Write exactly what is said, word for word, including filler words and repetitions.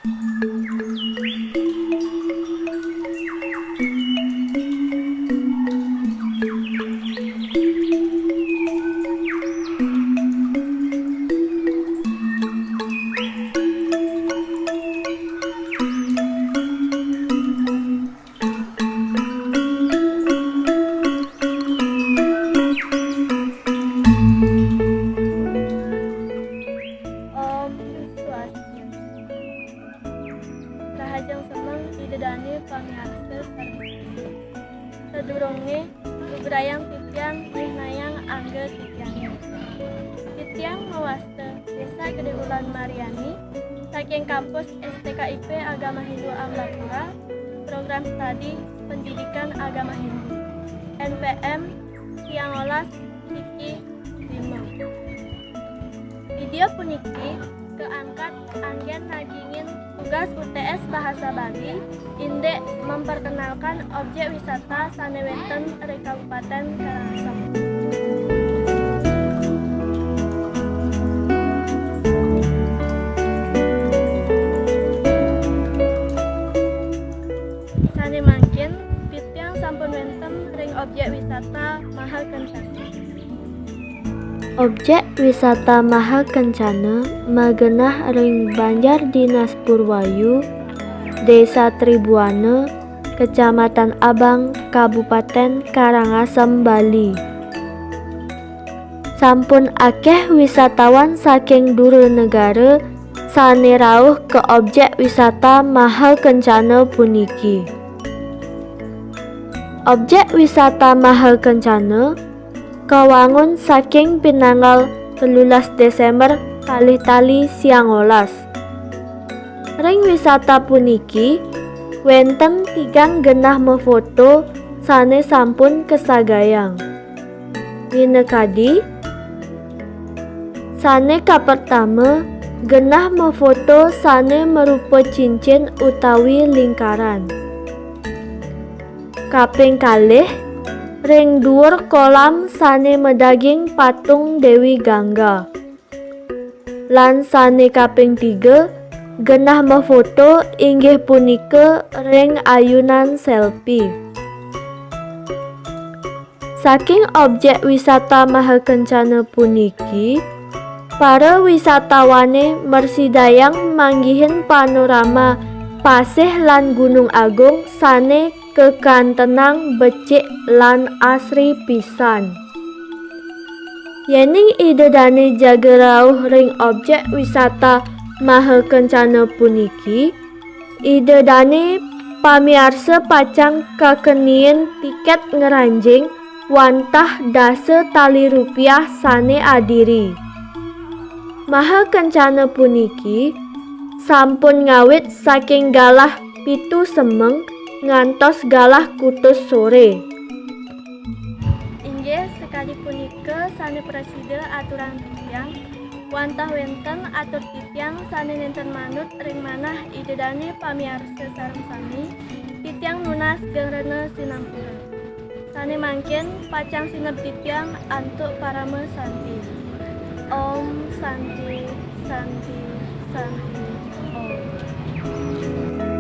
Om Swastiastu. Rahajeng semeng Ida Dane pamiarsa sareng sadaya. Sadurunge lugrayang titiang mirengang angga titiange. Titiang mawasta Desa Gede Ulan Mariani, saking kampus S T K I P Agama Hindu Amrapura, program studi Pendidikan Agama Hindu, N P M tiang olas siki lima. Video puniki keangkat anggen nagingin tugas U T S Bahasa Bali, indik memperkenalkan objek wisata sane wenten ring Kabupaten Karangasem. Sane mangkin, titiang sampun wenten ring objek wisata Maha Kencana. Objek wisata Maha Kencana magenah ring Banjar Dinas Purwayu, Desa Tribuana, Kecamatan Abang, Kabupaten Karangasem, Bali. Sampun akeh wisatawan saking dura negara sane rauh ka objek wisata Maha Kencana puniki. Objek wisata Maha Kencana kawangun saking pinanggal telulas Desember kalih tali siangolas. Ring wisata puniki wenten tigang genah mafoto sane sampun kasagayang. Minakadi, sane kapertama, genah mafoto sane marupa cincin utawi lingkaran. Kaping kalih, ring duur kolam sane madaging patung Dewi Gangga. Lan sane kaping tiga, genah mafoto inggih punika ring ayunan selfie. Saking objek wisata Maha Kencana puniki, para wisatawane mrasidayang manggihin panorama pasih lan Gunung Agung sane kakantenang becik lan asri pisan. Yening Ida Dane jaga rauh ring objek wisata Maha Kencana puniki, Ida Dane pamiarsa pacang kakeniin tiket ngranjing wantah dasa tali rupiah sane adiri. Maha Kencana puniki sampun ngawit saking galah pitu semeng ngantos galah kutus sore. Inggih, sakadi punika sane prasida aturang titiang, wantah wenten atur titiang sane nenten manut ring manah Ida Dane pamiarsa sareng sami, titiang nunas geng rena sinampura. Sane mangkin pacang sineb titiang antuk parama santi. Om Santi, Santi, Santi, Om.